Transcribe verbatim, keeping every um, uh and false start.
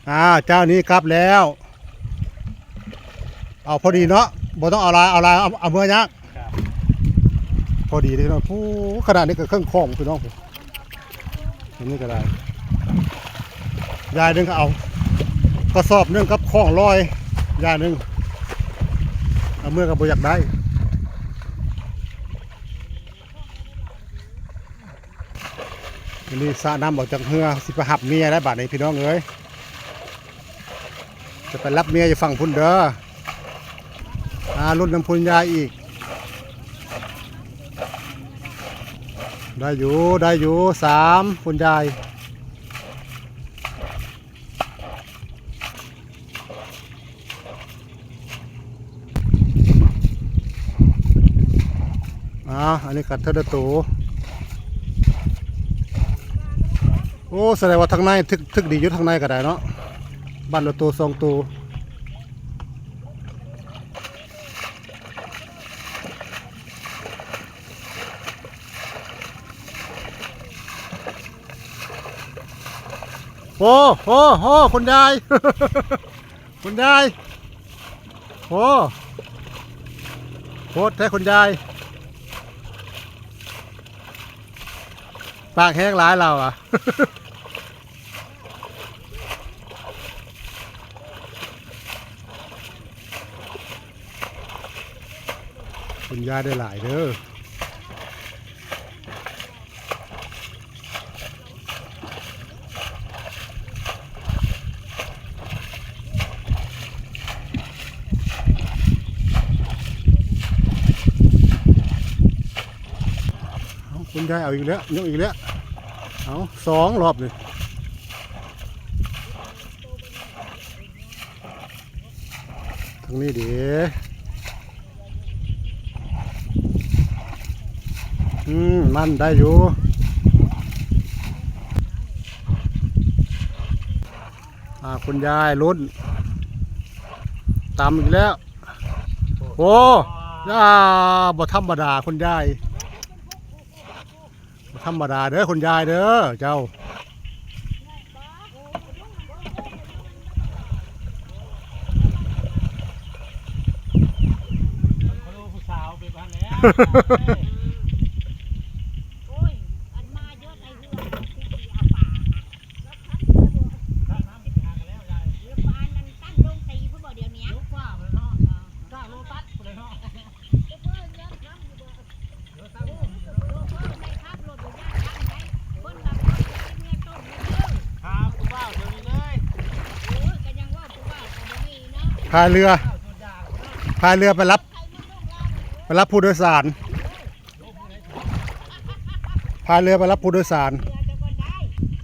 อ่า เจ้านี้กลับแล้ว เอาพอดีเนาะ บ่ต้องเอาหลาย เอาหลาย เอา เอาเมือเนาะ ครับ พอดีเลยเนาะ ผู้ ขนาดนี้ก็เครื่องของพี่น้อง อันนี้ก็ได้ ยายหนึ่งก็เอา กระสอบหนึ่งกับของลอย ยายหนึ่ง เอาเมือก็บ่อยากได้ อันนี้สระน้ำออกจากเฮือ สิไปหับเมียได้บาดนี้พี่น้องเอ้ย จะไปรับเมียอยู่ฝั่งพุ้นเด้อ อ่า รุ่นน้ำพุ้นยายอีก ได้อยู่ ได้อยู่ สาม พุ้นยาย อ่า อันนี้กัดเทอร์โต โอ้ แสดงว่าทางในถึก ถึกดีอยู่ทางในก็ได้เนาะ บ้านละตัวสองตัว โอ้ โอ้ โอ้ คุณยาย คุณยาย โอ้ โหดแท้คุณยาย ปากแห้งหลายเราอ่ะ คุณยายได้หลายเด้อ เอาคุณยายเอาอีกแล้ว ยกอีกแล้ว เอาสองรอบเลย ทางนี้ดี อืม มันได้อยู่ อ่า คุณยายลุ้น ตำอีกแล้ว โอ้ ย่า บ่ธรรมดาคุณยาย บ่ธรรมดาเด้อคุณยายเด้อ เจ้า ผู้สาวเป็นพันแล้ว โอ้ย อันมาเยอะในเฮือน คือสิเอาปลา ถ้าน้ำมันหากันแล้วยาย หรือปลานั้นตั้งลงตีผู้บ่เดี๋ยวนี้ ยกว่าไปเลยเนาะ เออ เก้าโลตัสไปเลยเนาะ เดี๋ยวเพิ่นเงินน้ำอยู่บ่ เดี๋ยวตั้ง เดี๋ยวเพิ่นให้ขับรถอยู่ย่านจังได๋ เพิ่นว่าเพิ่นสิเมือต้มเด้อ ครับ คุณบ่าวเดี๋ยวนี้เลย โอ้ย ก็ยังว่าผู้บ่าวก็บ่มีเนาะ พายเรือ พายเรือไปรับ ไปรับผู้โดยสาร พายเรือไปรับผู้โดยสาร